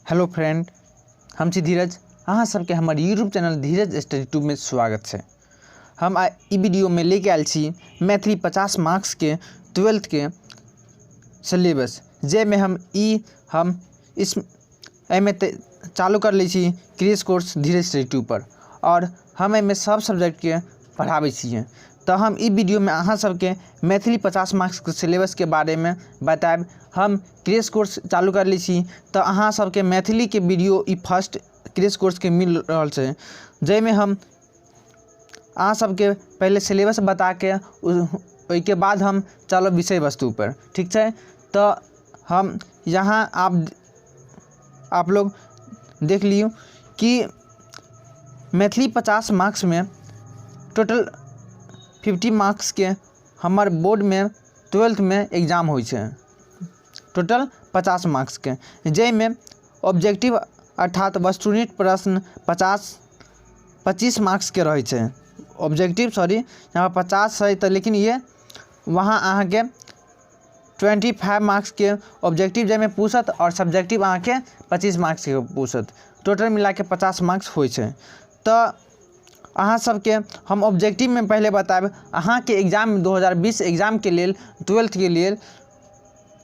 Hello friend, हम छी धीरज। अहाँ सबके हमर यूट्यूब चैनल धीरज स्टडी ट्यूबमे स्वागत छै। हम आइ ई वीडियोमे लेके आयल छी मैथिली 50 मार्क्सके ट्वेल्थके सिलेबस, जाहिमे हम ई हम इस एहिमे चालू कर लै छी क्रेश कोर्स धीरज स्टडी ट्यूब पर, आओर हम एहिमे सब सब्जेक्टके पढ़ाबै छियै। तऽ हम ई वीडियोमे अहाँ सबके मैथिली 50 मार्क्सके सिलेबसके बारेमे बतायब। हम क्रेश कोर्स चालू कर लै छी तऽ अहाँ सबके मैथिलीके वीडियो ई फर्स्ट क्रेश कोर्सके मिल रहल छै, जाहिमे हम अहाँ सबके पहिले सिलेबस बताके ओहिके बाद हम चलब विषय वस्तुपर, ठीक छै। तऽ हम यहाँ आप लोग देख लियौ कि मैथिली 50 मार्क्समे टोटल 50 मार्क्सके हमर बोर्डमे ट्वेल्थमे एग्जाम होइ छै, टोटल 50 मार्क्सके, जाहिमे ऑब्जेक्टिव अर्थात वस्तुनिष्ठ प्रश्न 25 मार्क्सके रहै छै। ऑब्जेक्टिव सॉरी यहाँ 50 छै तऽ, लेकिन ये वहाँ अहाँके 25 मार्क्सके ऑब्जेक्टिव जाहिमे पूछत आओर सब्जेक्टिव अहाँके 25 मार्क्सके पूछत। टोटल मिलाके 50 मार्क्स होइ छै। तऽ अहाँ सबके हम ऑब्जेक्टिवमे पहिले बतायब, अहाँके एग्जाम 2020 एग्जामके लेल ट्वेल्थके लेल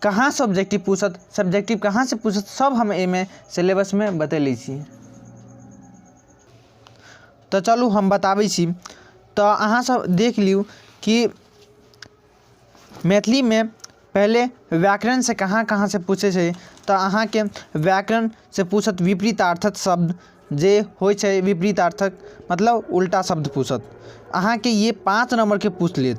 कहाँसँ ऑब्जेक्टिव पूछत, सब्जेक्टिव कहाँसँ पूछत, सब हम एहिमे सिलेबसमे बतेले छी। तऽ चलू हम बताबै छी। तऽ अहाँ सब देख लियौ कि मैथिलीमे पहिले व्याकरणसँ कहाँ कहाँसँ पूछै छै। तऽ अहाँके व्याकरणसँ पूछत विपरीतार्थक शब्द जे होइ छै, विपरीतार्थक मतलब उल्टा शब्द पूछत अहाँके। ये 5 नम्बरके पूछि लेत,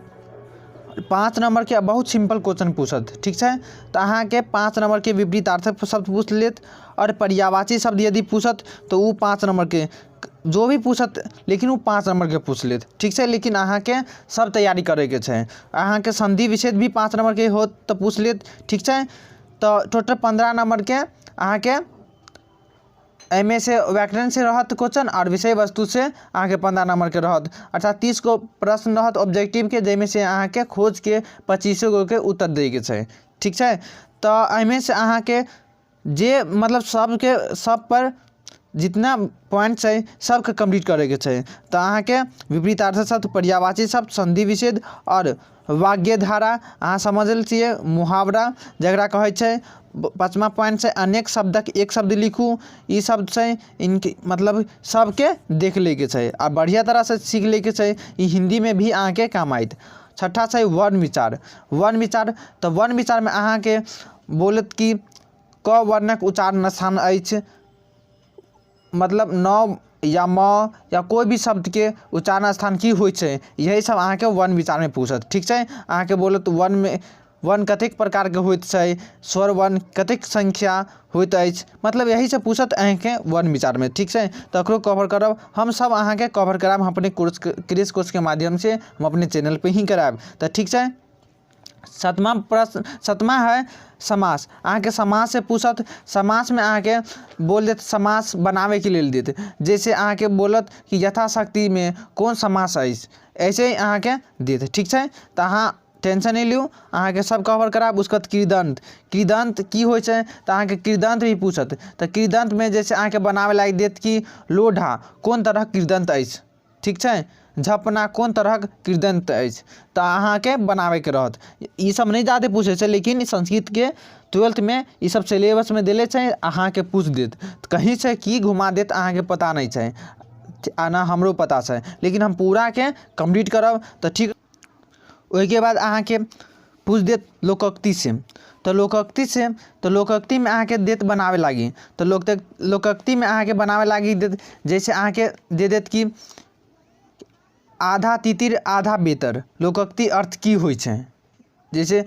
5 नम्बरके बहुत सिम्पल क्वेश्चन पूछत, ठीक छै। तऽ अहाँके 5 नम्बरके विपरीतार्थक शब्द पूछि लेत, आओर पर्यायवाची शब्द यदि पूछत तऽ ओ 5 नम्बरके जो भी पूछत, लेकिन ओ 5 नम्बरके पूछि लेत, ठीक छै। लेकिन अहाँके सब तैयारी करैके छै। अहाँके सन्धि विच्छेद भी 5 नम्बरके होत तऽ पूछि लेत, ठीक छै। तऽ टोटल 15 नम्बरके अहाँके एहिमे से व्याकरणसँ रहत क्वेश्चन, आओर विषय वस्तुसँ अहाँके 15 नम्बरके रहत, अर्थात 30 गो प्रश्न रहत ऑब्जेक्टिवके, जाहिमे से अहाँके खोजके 25 गोके उत्तर दैके छै, ठीक छै। तऽ एहिमे से अहाँके जे मतलब सबके सब पर जितना पॉइंट छै सबके कम्प्लीट करैके छै। तऽ अहाँके विपरीतार्थक शब्द, पर्यायवाची शब्द, सन्धि विच्छेद आओर वाक्यधारा अहाँ समझल छियै, मुहावरा जकरा कहै छै। 5वां पॉइंट छै अनेक शब्दक एक शब्द लिखू। ई शब्द छै इनके मतलब सबके देख लैके छै आ बढ़िआँ तरहसँ सीख लैके छै, ई हिन्दीमे भी अहाँके काम आयत। छठा छै वर्ण विचार। वर्ण विचार तऽ वर्ण विचारमे अहाँके बोलत कि क वर्णक उच्चारण स्थान अछि, मतलब न या म या कोइ भी शब्दके उच्चारण स्थान की होइ छै, यही सब अहाँके वर्ण विचारमे पूछत, ठीक छै। अहाँके बोलत वर्णमे वर्ण कतेक प्रकारके होइत छै, स्वर वर्ण कतेक संख्या होइत अछि, मतलब यही सब पूछत अहाँके वर्ण विचारमे, ठीक छै। तऽ एकरो कवर करब हम सब, अहाँके कवर करायब हम अपने कोर्स क्रेश कोर्सके माध्यमसँ, हम अपने चैनलपर ही करायब, तऽ ठीक छै। सतमा प्रश्न, सतमा है समास। अहाँके समाससँ पूछत, समासमे अहाँके बोल देत समास बनाबैके लेल देत, जैसे अहाँके बोलत कि यथाशक्तिमे कोन समास अछि, ऐसे ही अहाँके देत, ठीक छै। तऽ अहाँ टेंशन नहि लियौ, अहाँके सब कवर करायब। उसके बाद कृदन्त, कृदन्त की होइ छै, तऽ अहाँके कृदन्त भी पूछत। तऽ कृदन्तमे जैसे अहाँके बनाबै लागि देत कि लोढ़ा कोन तरहक कृदन्त अछि, ठीक छै, झपना कोन तरहक कृदन्त अछि, तऽ अहाँके बनाबैके रहत। ई सब नहि जादे पूछै छै, लेकिन संस्कृतके ट्वेल्थमे ई सब सिलेबसमे देले छै, अहाँके पूछि देत, कहीँसँ की घुमा देत अहाँके पता नहि छै, आ नहि हमरो पता छै, लेकिन हम पूराके कम्प्लीट करब तऽ ठीक। ओहिके बाद अहाँके पूछि देत लोकोक्तिसँ, तऽ लोकोक्तिसँ तऽ लोकोक्तिमे अहाँके देत बनाबै लागी, तऽ लोकोक्तिमे अहाँके बनाबै लागी देत, जैसे अहाँके दे देत कि आधा तितिर आधा बेतर, लोकोक्ति अर्थ की होइ छै, जैसे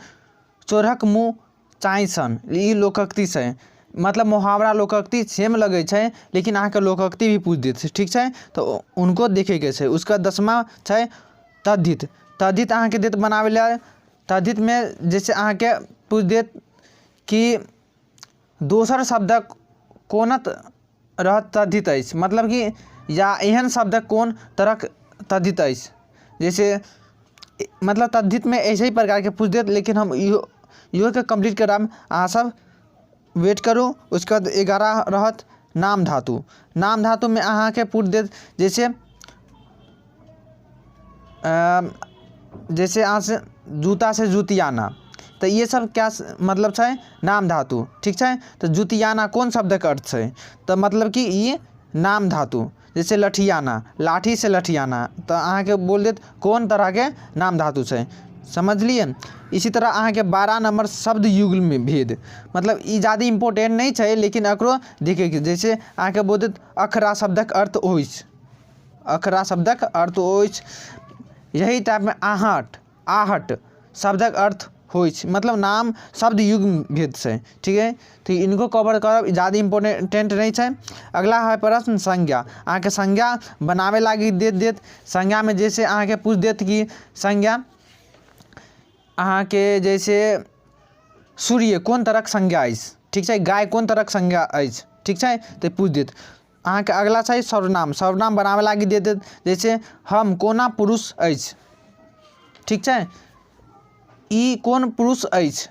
चोरक मुँह चाँइ सन, ई लोकोक्ति छै, मतलब मुहावरा लोकोक्ति सेम लगै छै, लेकिन अहाँके लोकोक्ति भी पूछि देत, ठीक छै। तऽ हुनको देखैके छै। उसके 10वां छै तद्धित। तद्धित अहाँके देत बनाबै लए। तद्धितमे जैसे अहाँके पूछि देत कि दोसर शब्दक कोन रहत तद्धित अछि, मतलब कि या एहन शब्दक कोन तरहक तद्धित अछि, जैसे मतलब तद्धितमे ऐसे ही प्रकारके पूछि देत, लेकिन हम इहो इहोके कम्प्लीट करायब, अहाँ सब वेट करू। उसके बाद 11 रहत नाम धातु। नाम धातुमे अहाँके पूछि देत जैसे जैसे अहाँसँ जूतासँ जुतियाना, तऽ ये सब क्या मतलब छै नाम धातु, ठीक छै। तऽ जुतियाना कोन शब्दक अर्थ छै? तऽ मतलब कि ई नाम धातु। जैसे लठियाना, लाठीसँ लठियाना, तऽ अहाँके बोल देत कोन तरहके नाम धातु छै, समझलियै। इसी तरह अहाँके 12 नम्बर शब्द युग्म भेद, मतलब ई जादे इम्पोर्टेंट नहि छै लेकिन एकरो देखैके, जैसे अहाँके बोल देत अखरा शब्दक अर्थ अछि, अखरा शब्दक अर्थ अछि। यही टाइपमे आहट, आहट शब्दक अर्थ होइ छै, मतलब नाम शब्द युग्म भेद छै, ठीक है। तऽ इनको कवर करब, जादे इम्पोर्टेंट नहि छै। अगला है प्रश्न संज्ञा। अहाँके संज्ञा बनाबे लागी दे देत। संज्ञामे जैसे अहाँके पूछि देत कि संज्ञा अहाँके जैसे सूर्य कोन तरहक संज्ञा अछि, ठीक छै, गाय कोन तरहक संज्ञा अछि, ठीक छै, तऽ पूछि देत। अहाँके अगला छै सर्वनाम। सर्वनाम बनाबे लागी दे देत, जैसे हम कोना पुरुष अछि, ठीक छै, ई कोन पुरुष अछि,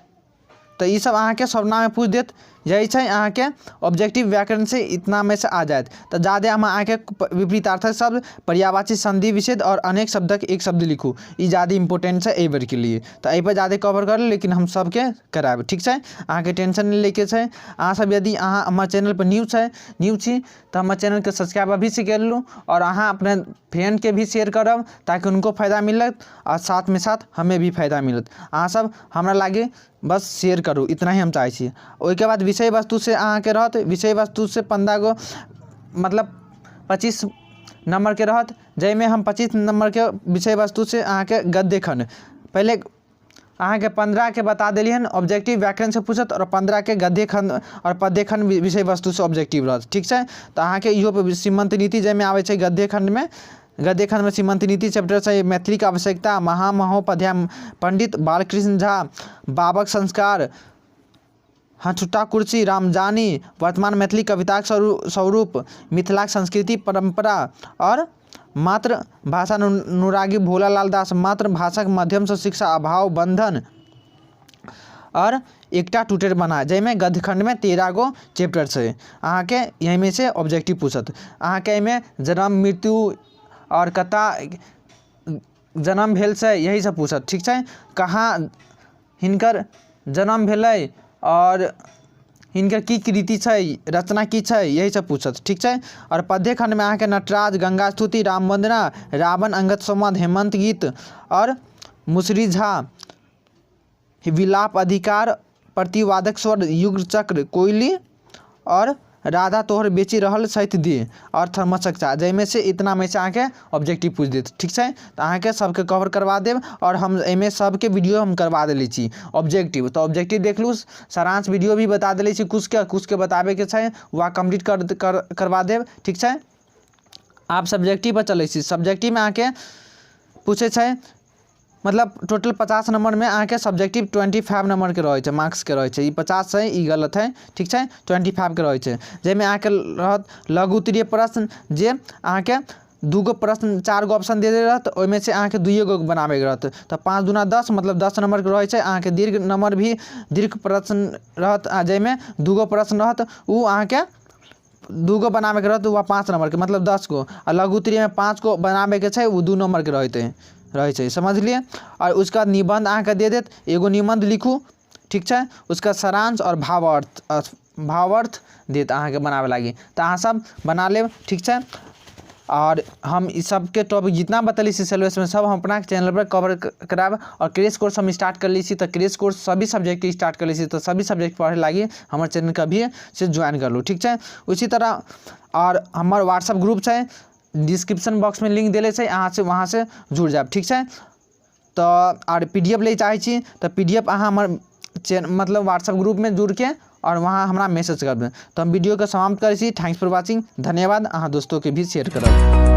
तऽ ई सब अहाँके सर्वनाममे पूछि देत। यही छै अहाँके ऑब्जेक्टिव व्याकरण से इतना में से आ जायत। तऽ जादे हम अहाँके विपरीतार्थक शब्द, पर्यायवाची, संधि विच्छेद और अनेक शब्दक एक शब्द लिखू, ई जादे इम्पोर्टेंट छै एहि बेरके लिए, तऽ एहिपर जादे कवर कर, लेकिन हम सबके करायब, ठीक छै। अहाँके टेंशन नहि लैके छै। अहाँ सब यदि अहाँ हमर चैनलपर न्यू छै, न्यू छी, तऽ हमर चैनलके सब्सक्राइब अभीसँ कर लू आओर अहाँ अपने फ्रेंडके भी शेयर करब ताकि हुनको फायदा मिलत आओर साथमे साथ हमे भी फायदा मिलत। अहाँ सब हमरा लागी बस शेयर करू, इतना ही हम चाहै छी। ओहिके बाद विषय वस्तुसँ अहाँके रहत, विषय वस्तुसँ 15 गो मतलब 25 नम्बरके रहत, जाहिमे हम 25 नम्बरके विषय वस्तुसँ अहाँके गद्य खण्ड पहिले अहाँके 15के बता देलियै हन, ऑब्जेक्टिव व्याकरणसँ पूछत आओर 15के गद्य खण्ड आओर पद्य खण्ड विषय वस्तुसँ ऑब्जेक्टिव रहत, ठीक छै। तऽ अहाँके इहो सीमन्त नीति जाहिमे आबै छै गद्य खण्डमे, गद्य खण्डमे सीमन्त नीति चैप्टर छै, मैथिलीके आवश्यकता, महामहोपाध्याय पंडित बालकृष्ण झा, बाबक संस्कार, हथुट्टा कुर्सी, रामजानी, वर्तमान मैथिली कविताक स्वरूप, मिथिलाक संस्कृति परम्परा आओर मातृभाषा अनुरागी भोलालाल दास, मातृभाषाक माध्यमसँ शिक्षा अभाव बन्धन आओर एकटा टूटैत बना, जाहिमे गद्यखण्डमे 13 गो चैप्टर छै। अहाँके एहिमे से ऑब्जेक्टिव पूछत। अहाँके एहिमे जन्म मृत्यु आओर कतऽ जन्म भेल छै यही सब पूछत, ठीक छै। कहाँ हिनकर जन्म भेलै आओर हिनकर की कृति छै, रचना की छै, यही सब पूछत, ठीक छै। आओर पद्य खण्डमे अहाँके नटराज, गंगा स्तुति, राम वन्दना, रावण अंगद संवाद, हेमन्त गीत आओर मुसरी झा, विलाप अधिकार, प्रतिवादक स्वर, युग चक्र, कोयली आओर राधा तोहर बेचि रहल छथि दे आओर थर्मसक चाह, जाहिमे से इतनामे से अहाँके ऑब्जेक्टिव पूछि देत, ठीक छै। तऽ अहाँके सबके कवर करवा देब आओर हम एहिमे सबके वीडियो हम करवा देले छी ऑब्जेक्टिव, तऽ ऑब्जेक्टिव देख लू, सारांश वीडियो भी बता देले छी, कुछके कुछके बताबैके छै वह कम्प्लीट कर करवा देब, ठीक छै। आब सब्जेक्टिव पर चलै छी। सब्जेक्टिवमे अहाँके पूछै छै मतलब टोटल 50 नम्बरमे अहाँके सब्जेक्टिव 25 नम्बरके रहै छै, मार्क्सके रहै छै। ई 50 छै, ई गलत है, ठीक छै, 25के रहै छै, जाहिमे अहाँके रहत लघु उत्तरीय प्रश्न, जे अहाँके 2 गो प्रश्न 4 गो ऑप्शन देले रहत, ओहिमे से अहाँके 2 गो बनाबैके रहत, तऽ 5 दूना 10 मतलब 10 नम्बरके रहै छै। अहाँके दीर्घ नम्बर भी दीर्घ प्रश्न रहत, आ जाहिमे 2 गो प्रश्न रहत, ओ अहाँके 2 गो बनाबैके रहत, ओ 5 नम्बरके मतलब 10 गो, आ लघु उत्तरीयमे 5 गो बनाबैके छै, ओ 2 नम्बरके रहै छै, समझलियै। आओर उसके बाद निबन्ध अहाँके दे देत, एगो निबन्ध लिखू, ठीक छै, उसका सारांश आओर भावार्थ देत अहाँके बनाबै लागी, तऽ अहाँ सब बना लेब, ठीक छै। आओर हम ई सबके टॉपिक जितना बतेली छी सिलेबसमे सब हम अपना चैनल पर कवर करायब। आओर क्रेश कोर्स हम स्टार्ट कर लै छी, तऽ क्रेश कोर्स सभी सब्जेक्टके स्टार्ट कर लै छी, तऽ सभी सब्जेक्ट पढ़ै लागी हमर चैनलके अभी से ज्वाइन कर लू, ठीक छै। उसी तरह आओर हमर व्हाट्सअप ग्रुप छै, डिस्क्रिप्शन बॉक्समे लिंक देले छै, अहाँ से वहाँ से जुड़ जायब, ठीक छै। तऽ आर पी डी एफ लै चाहै छी तऽ पी डी एफ अहाँ हमर मतलब व्हाट्सअप ग्रुपमे जुड़िके आओर वहाँ हमरा मैसेज कर देब। तऽ हम वीडियोके समाप्त करै छी। Thanks for watching, धन्यवाद। अहाँ दोस्तोके भी शेयर करब।